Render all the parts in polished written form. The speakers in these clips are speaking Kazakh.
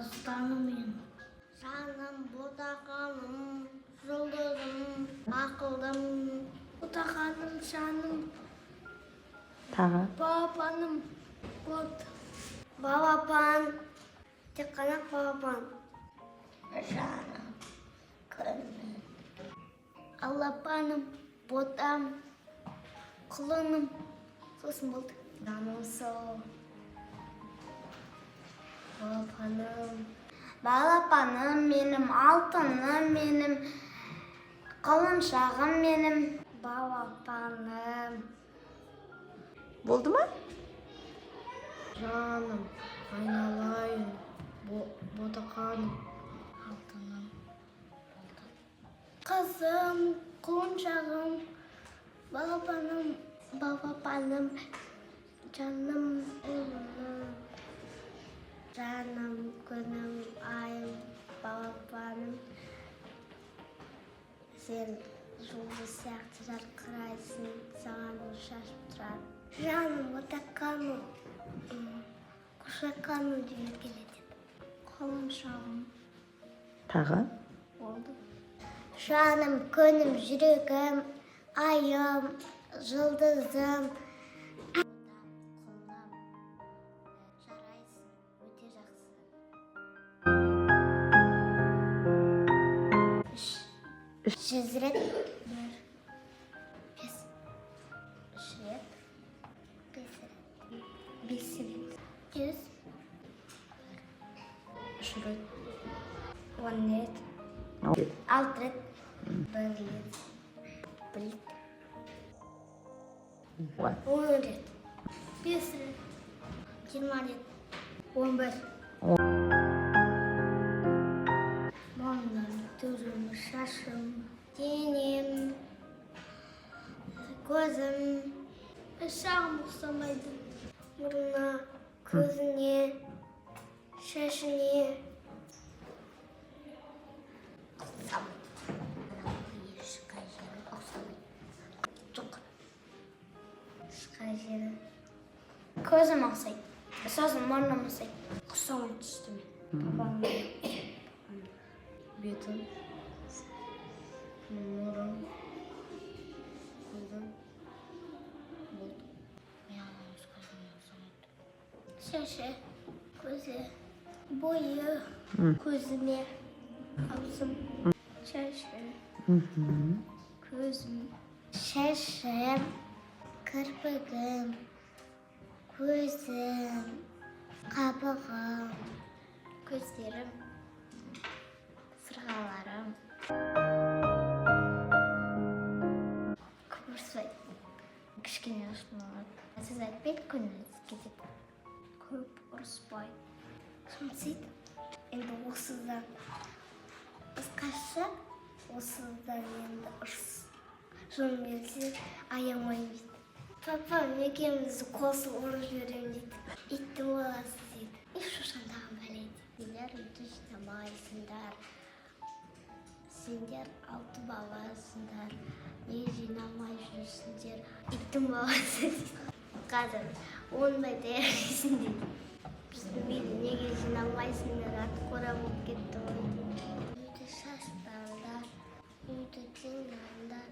Арыстаным менің. Жаным, ботақаным, жұлдызым, ақылдым. Ботақаным, жаным. Тағы? Балапаным, бот. Балапан, тек қана балапан. Жаным, күнім. Алапаным, ботам, құлыным. Сосын болды. Жаным сол. Балапаным. Балапаным менің, алтыным менің, құлыншағым менің. Балапаным. Болды ма? Жаным, айналайын, ботақаным, алтыным, қызым, құлыншағым, балапаным, балапаным, жаным, ұлыным, жаным, күнім, айым, балапаным. Сен жұлдыз сияқты жарқырайсың, саған нұр шашып тұрады. Жаным, ботақаным, құшақаным деп еркелетеді. Құлыншағым. Тағы? Болды. Жаным, күнім, жүрегім, айым, жұлдызым. Құлыным, жарайсың, өте жақсы. Үш. 100 рет. Бір. Бес. 3 рет. 5 рет. 5 рет. 100. 3 рет. 10 рет. 6 рет. 1 рет. 1 рет. Ой. 10 рет. 5 рет. 20 рет. 11. Маңнан түрім, шашым, денем, көзім. Шағым ұқсамайды. Мұрнына, көзіне, шашына. Ұқсамайды. Ешқай жері ұқсамайды. Жоқ. Ешқай жері. Көзім ұқсайды. Сосын мұрным ұқсайды. Ұқсамайды үстіме. Бетім, мұрын, көзім, болды. Шашы, көзі, бойы, көзіме, аузым, шашы, көзім, шашым, кірпігім, көзім, қабығым, көздерім, сырғаларым. Көп ұрыспайды. Кішкене ұрысып. Сіз айтпайды, көңілі кетеді. Көп ұрыспайды. Жымсиды. Енді осыдан басқаша, осыдан енді ұрыс. Жын берсе, аямаймын дейді. Папам екеумізді қосып ұрып жіберемін дейді. Иттің баласы дейді. И шошаңдаған бәле дейді. Сендер үйді жинамайсыңдар. Сендер алты баласыңдар. Неге жинамай жүрсіңдер? Иттің баласы дейді. Қазір ондай дәресің дейді. Біздің үйді неге жинамайсыңдар, ат қора болып кетті ғой дейді. Үйді шашпаңдар, үйді жинаңдар,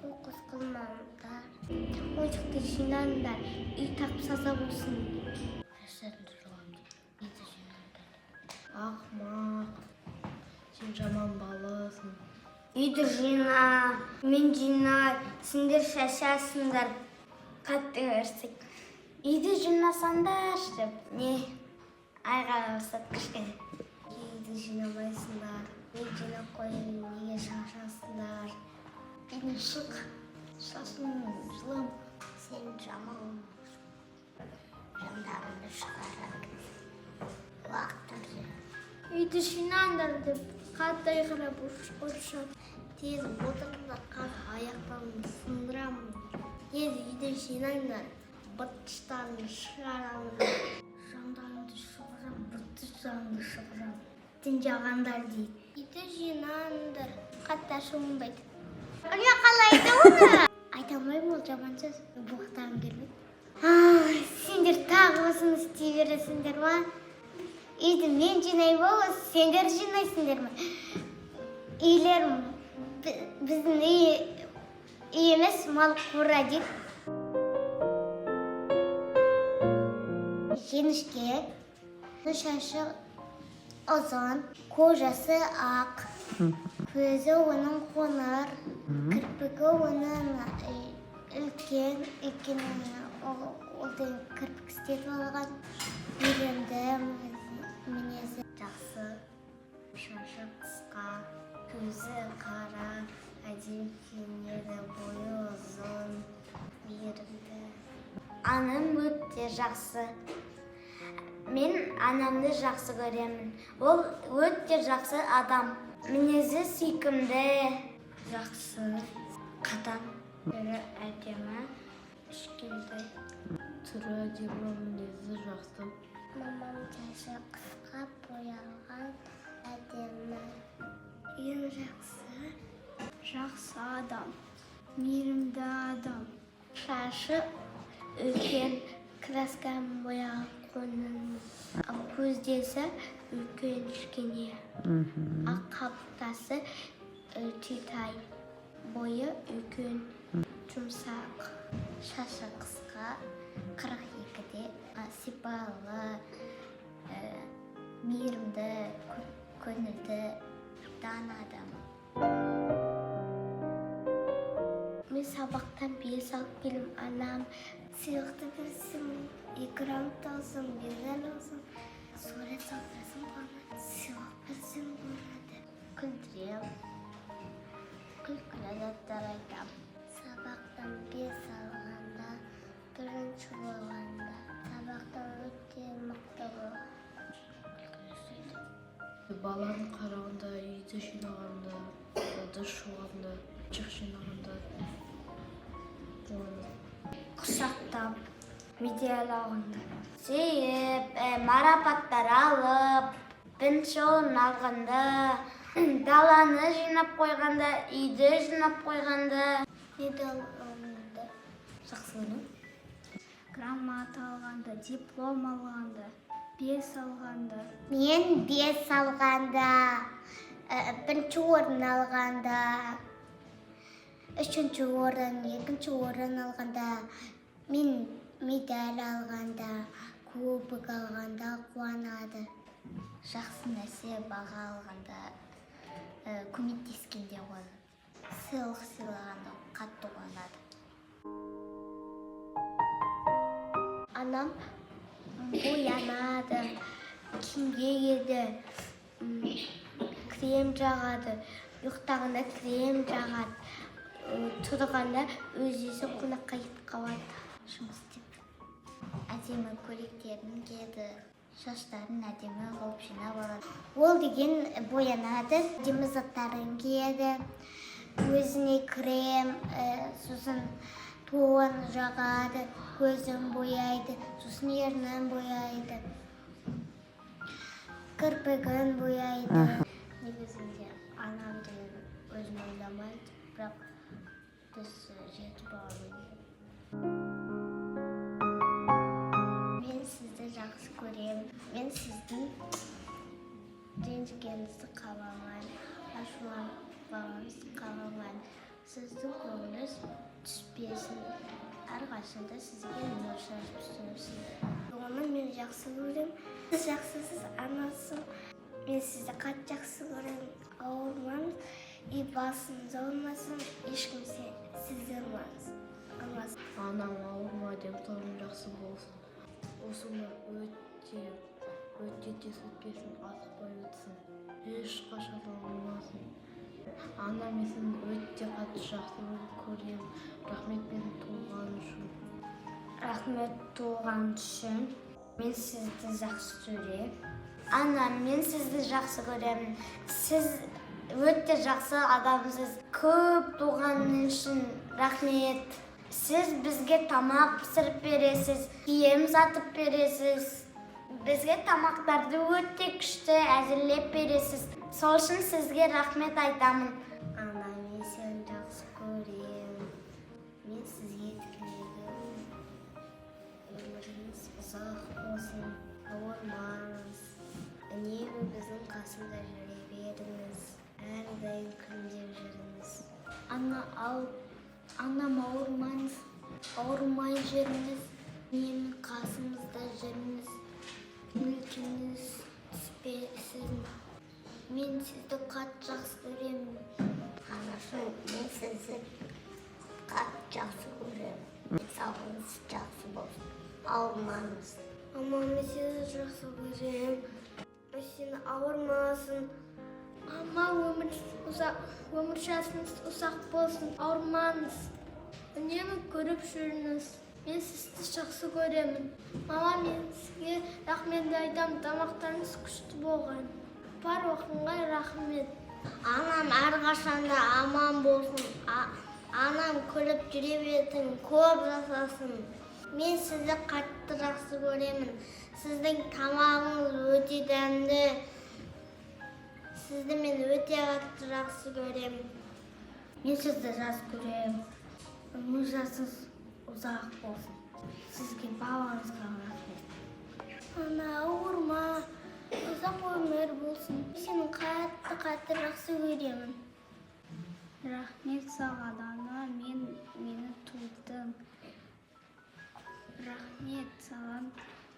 қоқыс қылмаңдар, ойыншықты жинаңдар, үй тап-таза болсын. Шаштарыңды жуамын дейді. Үйді жинаңдар. Ақымақ, сен жаман баласың. Үйді жина, мен жинай, сендер шашасыңдар. Қатты ұрсып. Үйді жинасаңдаршы деп не айғайлап бастады кішкене. Үйді жинамайсыңдар, мен жинап қояйын, неге шашасыңдар? Үйден шық, шашың жылам. Сен жаман, жандарыңды шығарады. Лақтырды. Үйді жинаңдар деп қатты айқайлап ұрысады. Тез отырыңдар, қазір аяқтарыңды сындырамын. Тез үйді жинаңдар, быт-шыттарыңды шығарамын. Жандарыңды шығарамын, быт-шыттарыңды шығарамын. Дін жағандар дейді. Үйді жинаңдар, қатты ашуланбайды. Мен қалай айтамын оны? Айта алмаймын, ол жаман сөз. Боқтағым келмейді. Ай, сендер тағы осыны істей бересіңдер ма? Үйді мен жинаймын ба, сендер жинайсыңдар ма? Үйлер біздің үй емес, мал қора дейді. Жіңішке, шашы ұзын, кожасы ақ, көзі оның қоңыр, кірпігі оның үлкен, өйткені ол деген кірпік істетіп алған. Мейірімді, мінезі жақсы, шашы қысқа, көзі қара, әдемі киінеді, бойы ұзын, мейірімді. Анам өте жақсы. Мен анамды жақсы көремін. Ол өте жақсы адам. Мінезі сүйкімді. Жақсы, қатаң. Түрі әдемі, кішкентай. Түрі әдемі, мінезі жақсы. Мамам шашы қысқа, боялған, әдемі. Ең жақсы. Жақсы адам. Мейірімді адам. Шашы үлкен, краскамен бояған, қоңыр. Ал көздесі үлкен, кішкене. Ақ қаптасы түйтай. Бойы үлкен, жұмсақ. Шашы қысқа, 42-де, сипалы, мейірімді, көңілді, дана адам. Мен сабақтан 5 алып келдім, анам сыйлықты берсем, грамота алсам, медаль алсам, сурет салып берсем болады, сыйлық берсем болады. Күлдірем, күлкілі заттар айтамын. Сабақтан 5 алғанда, бірінші болғанда, сабақтан өте мықты болған. Күлкілі сөйлеп. Баланы қарағанда, үйді жинағанда, ыдыс жуғанда, шық жинағанда қуанамын. Құшақтап, медаль алғанда. Сүйіп, марапаттар алып, бірінші орын алғанда, даланы жинап қойғанда, үйді жинап қойғанда. Медаль алғанда. Жақсы көремін. Грамота алғанда, диплом алғанда, 5 алғанда. Мен 5 алғанда, бірінші орын алғанда, үшінші орын, екінші орын алғанда, мен медаль алғанда, кубок алғанда қуанады. Жақсы нәрсе, баға алғанда, көмектескенде қуанады. Сыйлық сыйлағанда қатты қуанады. Анам боянады, киім киеді, крем жағады, ұйықтағанда крем жағады, тұрғанда өз-өзі қонаққа кетіп қалады. Жұмыс істеп. Әдемі көйлектерін киеді, шаштарын әдемі қылып жинап алады. Ол деген боянады, әдемі заттарын киеді, өзіне крем, сосын тон жағады, көзін бояйды, сосын ернін бояйды, кірпігін бояйды. Негізінде анам деген өзін ойламайды, бірақ біз жеті баламыз. Мен сізді жақсы көремін. Мен сіздің ренжігеніңізді қаламаймын, ашуланғаныңызды қаламаймын. Сіздің көңіліңіз түспесін. Әрқашанда сізге нұр шашып тұрсын. Оны мен жақсы көремін. Сіз жақсысыз, анасың. Мен сізді қатты жақсы көремін. Ауырмаңыз и басыңыз ауырмасын, ешкім сізді ұрмасын. Анам ауырма, денсаулығың жақсы болсын. Осы өмір өте өте тез өтпесін, асықпай өтсін. Ешқашан ауырмасын. Анам, мен сені өте қатты жақсы көремін. Рахмет мені туған үшін. Рахмет туған үшін. Мен сізді жақсы көремін. Анам, мен сізді жақсы көремін. Сіз өте жақсы адамсыз. Көп туған үшін рахмет. Сіз бізге тамақ пісіріп бересіз, киім сатып бересіз. Бізге тамақтарды өте күшті әзірлеп бересіз. Сол үшін сізге рахмет айтамын. Ана, мен сені жақсы көремін. Мен сізге тілегім, өміріңіз ұзақ болсын, ауырмаңыз. Қасымда жүре беріңіз. Әрдайым күлімдеп жүріңіз. Ана ал, анам, ауырмаңыз, ауырмай жүріңіз. Менің қасымызда жүріңіз. Мүлкіңіз түспесін. Мен сізді қатты жақсы көремін. Анашым, мен сізді қатты жақсы көремін. Денсаулығыңыз жақсы болсын. Ауырмаңыз. Мама, мен сені жақсы көремін. Сен ауырмасын. Мама, өмір ұзақ, өмір жасыңыз ұзақ болсын, ауырмаңыз. Үнемі көріп жүріңіз. Мен сізді жақсы көремін. Мама, мен сізге рахмет айтамын. Тамақтарыңыз күшті болған. Бар уақытыңға рахмет. Анам әрқашанда аман болсын. Анам күліп жүре берсін, көп жасасын. Мен сізді қатты жақсы көремін. Сіздің тамағыңыз өте дәмді. Сізді мен өте қатты жақсы көремін. Мен сізді жақсы көремін. Өмір жасыңыз ұзақ болсын. Сізге, балаңызға рахмет. Ана, ауырма, ұзақ өмір болсын. Сені қатты қатты жақсы көремін. Рахмет саған, ана, мені тудың. Рахмет саған,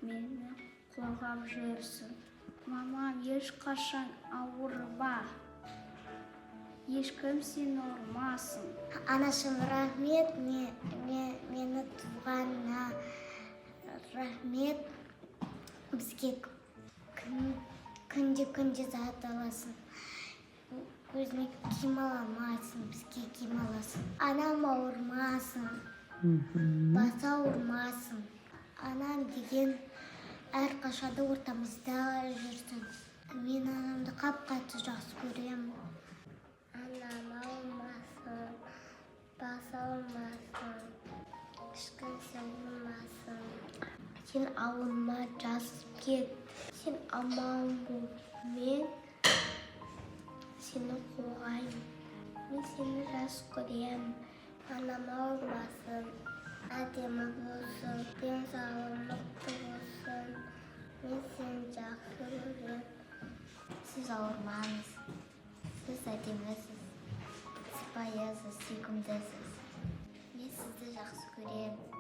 мені қорғап жүрсің. Мамам, ешқашан ауырма. Ешкім сені ұрмасын. Анашым, рахмет мені туғанына, рахмет. Бізге күнде күнде зат аласың. Өзіңе киім ала алмайсың, бізге киім аласың. Анам ауырмасын, басы ауырмасын. Анам деген әрқашанда ортамызда жүрсін. Мен анамды қап қатты жақсы көремін. Анам ауырмасын, басы ауырмасын, ешкім ауырмасын. Сен ауырма, жасып кет. Сен аман бол. Мен сені қорғаймын. Мен сені жақсы көремін. Анам ауырмасын, әдемі болсын, денсаулығы мықты болсын. Мен сені жақсы көремін. Сіз ауырмаңыз. Сіз әдемісіз, сыпайысыз, сүйкімдісіз. Мен сізді жақсы көремін.